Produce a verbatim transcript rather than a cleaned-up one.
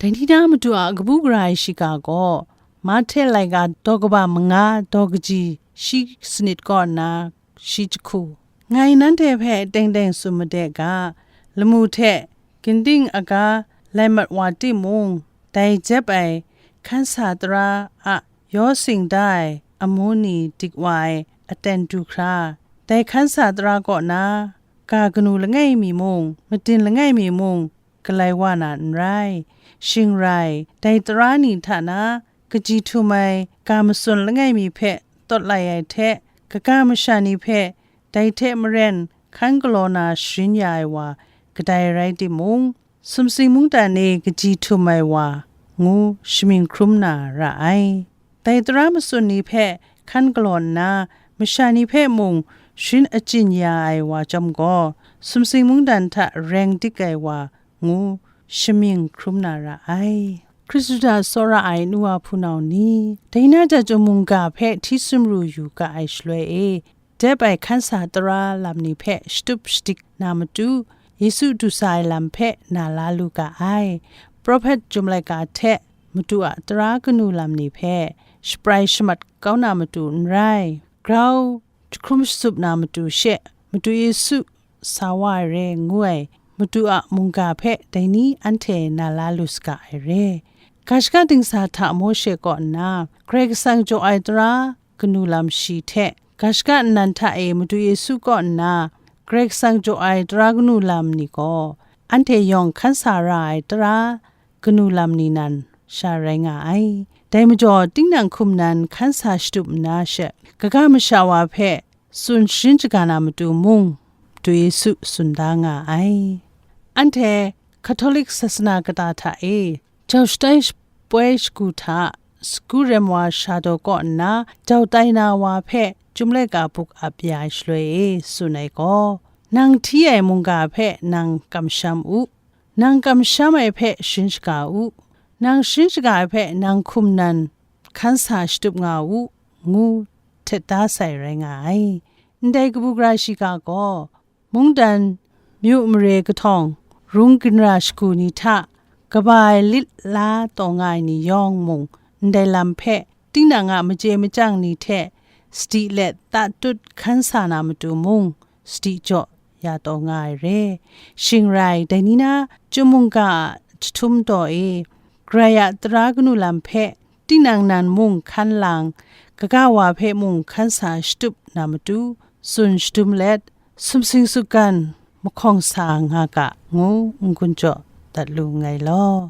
Dai ni na Madu a kabu gara ai shiga gaw, Mahte laika daw kaba manga daw kaji shi sanit kaw nna shi jahku, ngai nanhte hpe teng teng tsun made ga, lamu hte ginding aga lai mat wa timung, dai jep ai hkan sa tara a yaw sing da ai amu ni dik wa ai aten du hkra, dai hkan sa tara kaw na ga kanu langai mi mung, matin langai mi mung, galai wa na n rai. Shing rai, dai tara ni hta na kaji htum ai ga matsun langai mi hpe tawt lai ai hte, kaga masha ni hpe dai hte maren hkan galaw na sharin ya ai wa kadai rai timung, sumsing mungdan e kaji htum ai wa ngu shamying hkrum na ra ai. Dai tara matsun ni hpe hkan galaw nna, masha ni hpe mung sharin achyin ya ai wa chyawm gaw, sumsing mungdan hta reng dik ai wa ngu shamying hkrum na ra ai. Hkristu hta tsawra ai nu wa hpunau ni, dai na jahtum mungga hpe hti sumru yu ga ai shaloi e, dep ai hkan sa tara lam ni hpe shatup shadik na matu, Yesu du sa ai lam hpe na la lu ga ai. Prophet Chyum Laika hte Madu a tara kanu lam ni hpe shaprai shamat kau na matu n rai, grau jahkrum shatsup na matu she, Madu Yesu sa wa ai re ngu ai Madu a mungga hpe dai ni anhte na la lu saga ai re. Ga shaka dingsa hta Mawshe kaw nna, Karai Kasang jaw ai tara kanu lam shi hte, ga shaka nnan hta e Madu Yesu kaw nna, Karai Kasang jaw ai tara kanu lam ni gaw, anhte yawng hkan sa ra ai tara kanu lam ni nan sha rai nga ai. Dai majaw, tinang hkum nan hkan sa shatup nna she, kaga masha wa hpe tsun sharin shaga na matu mung, Madu Yesu tsun da nga ai. Anhte Catholic sasana kata hta e, jau shatai poi shagu hta, sagu rem wa sha daw kaw nna jau tai na wa hpe Chyum Laika buk ap ya ai shaloi e tsun ai gaw, nang hti ai mungga hpe nang kamsham u, nang kamsham ai hpe sharin shaga u, nang sharin shaga ai hpe nang hkum nan hkan sa shatup nga u, ngu htet da sai rai nga ai. Ndai kabu gara shiga gaw, mungdan myu mare kahtawng, rung ginra shagu ni hta kaba ai lit la taw nga ai ni yawng mung, ndai lam hpe tinang a maje machyang ni hte sadi let tatut hkan sa na matu mung, sadi jaw ya taw nga ai re. Shing rai, dai ni na Chyum mungga a jahtum daw e, Karai a tara kanu lam hpe tinang nan mung hkan lang, kaga wa hpe mung hkan sa shatup na matu, tsun shadum let, sumsing sutgan mahkawng sa nga ga, ngu n-gun jaw dat lu nngai law.